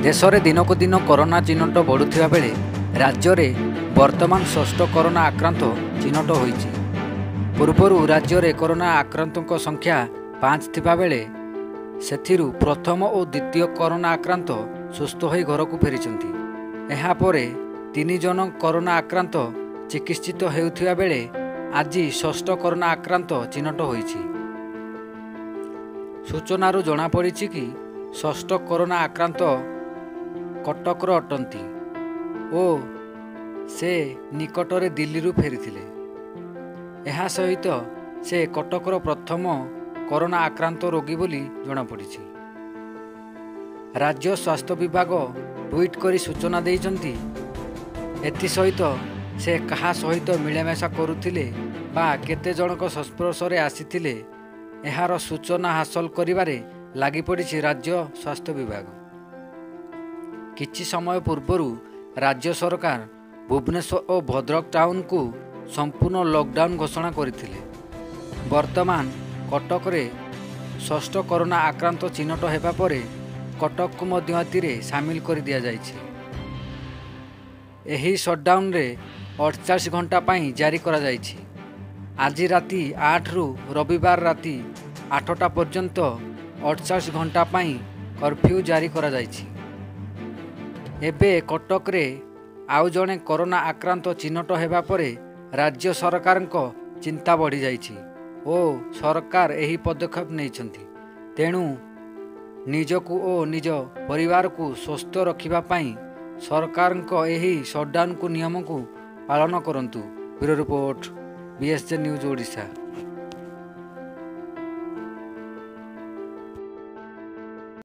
ଦେଶରେ ଦିନକୁ ଦିନ କରୋନା ଚିହ୍ନଟ ବଢ଼ୁଥିବା ବେଳେ ରାଜ୍ୟରେ ବର୍ତ୍ତମାନ ଷଷ୍ଠ କରୋନା ଆକ୍ରାନ୍ତ ଚିହ୍ନଟ ହୋଇଛି। ପୂର୍ବରୁ ରାଜ୍ୟରେ କରୋନା ଆକ୍ରାନ୍ତଙ୍କ ସଂଖ୍ୟା 5 ଥିବା ବେଳେ ସେଥିରୁ ପ୍ରଥମ ଓ ଦ୍ୱିତୀୟ କରୋନା ଆକ୍ରାନ୍ତ ସୁସ୍ଥ ହୋଇ ଘରକୁ ଫେରିଛନ୍ତି। ଏହାପରେ 3 ଜଣ କରୋନା ଆକ୍ରାନ୍ତ ଚିକିତ୍ସିତ ହେଉଥିବା ବେଳେ ଆଜି ଷଷ୍ଠ କରୋନା ଆକ୍ରାନ୍ତ ଚିହ୍ନଟ ହୋଇଛି। ସୂଚନାରୁ ଜଣାପଡ଼ିଛି କି, ଷଷ୍ଠ କରୋନା ଆକ୍ରାନ୍ତ କଟକର ଅଟନ୍ତି ଓ ସେ ନିକଟରେ ଦିଲ୍ଲୀରୁ ଫେରିଥିଲେ। ଏହା ସହିତ ସେ କଟକର ପ୍ରଥମ କରୋନା ଆକ୍ରାନ୍ତ ରୋଗୀ ବୋଲି ଜଣାପଡ଼ିଛି। ରାଜ୍ୟ ସ୍ୱାସ୍ଥ୍ୟ ବିଭାଗ ଟ୍ୱିଟ୍ କରି ସୂଚନା ଦେଇଛନ୍ତି। ଏଥିସହିତ ସେ କାହା ସହିତ ମିଳାମିଶା କରୁଥିଲେ ବା କେତେ ଜଣଙ୍କ ସଂସ୍ପର୍ଶରେ ଆସିଥିଲେ, ଏହାର ସୂଚନା ହାସଲ କରିବାରେ ଲାଗିପଡ଼ିଛି ରାଜ୍ୟ ସ୍ୱାସ୍ଥ୍ୟ ବିଭାଗ। କିଛି ସମୟ ପୂର୍ବରୁ ରାଜ୍ୟ ସରକାର ଭୁବନେଶ୍ୱର ଓ ଭଦ୍ରକ ଟାଉନକୁ ସମ୍ପୂର୍ଣ୍ଣ ଲକଡାଉନ ଘୋଷଣା କରିଥିଲେ। ବର୍ତ୍ତମାନ କଟକରେ ଷଷ୍ଠ କରୋନା ଆକ୍ରାନ୍ତ ଚିହ୍ନଟ ହେବା ପରେ କଟକକୁ ମଧ୍ୟ ଏଥିରେ ସାମିଲ କରି ଦିଆଯାଇଛି। ଏହି ସଟ୍ଡାଉନରେ 48 ଘଣ୍ଟା ପାଇଁ ଜାରି କରାଯାଇଛି। ଆଜି ରାତି 8ରୁ ରବିବାର ରାତି 8ଟା ପର୍ଯ୍ୟନ୍ତ 48 ଘଣ୍ଟା ପାଇଁ କର୍ଫ୍ୟୁ ଜାରି କରାଯାଇଛି। ଏବେ କଟକରେ ଆଉ ଜଣେ କରୋନା ଆକ୍ରାନ୍ତ ଚିହ୍ନଟ ହେବା ପରେ ରାଜ୍ୟ ସରକାରଙ୍କ ଚିନ୍ତା ବଢ଼ିଯାଇଛି ଓ ସରକାର ଏହି ପଦକ୍ଷେପ ନେଇଛନ୍ତି। ତେଣୁ ନିଜକୁ ଓ ନିଜ ପରିବାରକୁ ସୁସ୍ଥ ରଖିବା ପାଇଁ ସରକାରଙ୍କ ଏହି ସଟ୍ଡାଉନକୁ ନିୟମକୁ ପାଳନ କରନ୍ତୁ। Bureau report, BSJ news Odisha.